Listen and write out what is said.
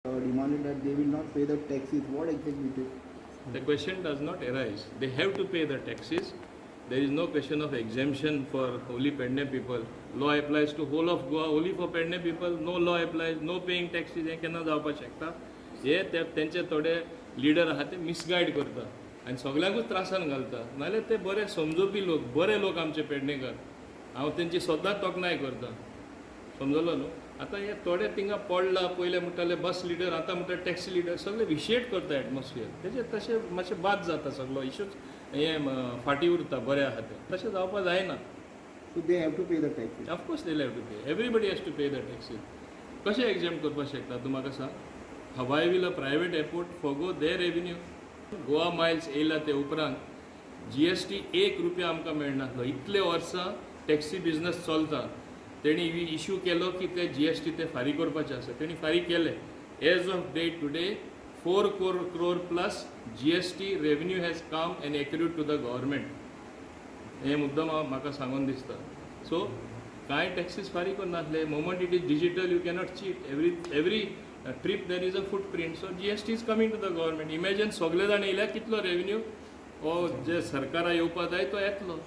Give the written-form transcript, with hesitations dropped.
Demanded that they will not pay the taxes. What exactly it is? The question does not arise. They have to pay the taxes. There is no question of exemption for only Pedne people. Law applies to whole of Goa, only for Pedne people. No law applies, no paying taxes. हें केन्ना जावपाक शकता? हे ते तेंचे थोडे leader आहा, ते मिसगायड करता आनी सगल्यांकूच त्रासान घालता. नाल्यार ते बरे समजोवपी लोक, बरे लोक आमचे पेडणेकर. हांव तेंची सदांच तोखणाय करता, समजलो न्हू? आतां हे थोडे थिंगा पडला. पयले म्हणटाले बस लिडर, आतां म्हणटा टॅक्सी लिडर. सगळे विशेट करता एटमॉस्फियर. तेजे तशें मातशें बाद जाता, सगलो इशूच हे फाटीं उरता. बरें आहा तें, तशें जावपा जायना. So they have to pay the taxes. Of course they have to pay. Everybody has to pay the taxes. कशें एग्जेम्प्ट करपाक शकता तूं म्हाका सांग? Why will a private airport forgo their revenue? Goa miles येयला ते उपरांत जीएसटी एक रुपया आमकां मेळनासलो. इतले वर्सां टॅक्सी बिझनस चलता. तेणी इशू केलो की ते जीएसटी ते फारीक करपाचे आसा. तेणी फारीक केले. As of date today, 4 crore plus GST revenue has come and accrued to the government. हे मुद्दम हांव म्हाका सांगून दिसता. सो कांय टॅक्सीस फारीक करनासले. Moment it is digital, you cannot cheat. Every trip there is a foot print, so GST is coming to the government. Imagine, सगळे जाण येयल्यार कितलो रेवेन्यू हो जे सरकारा येवपा जाय तो येतलो.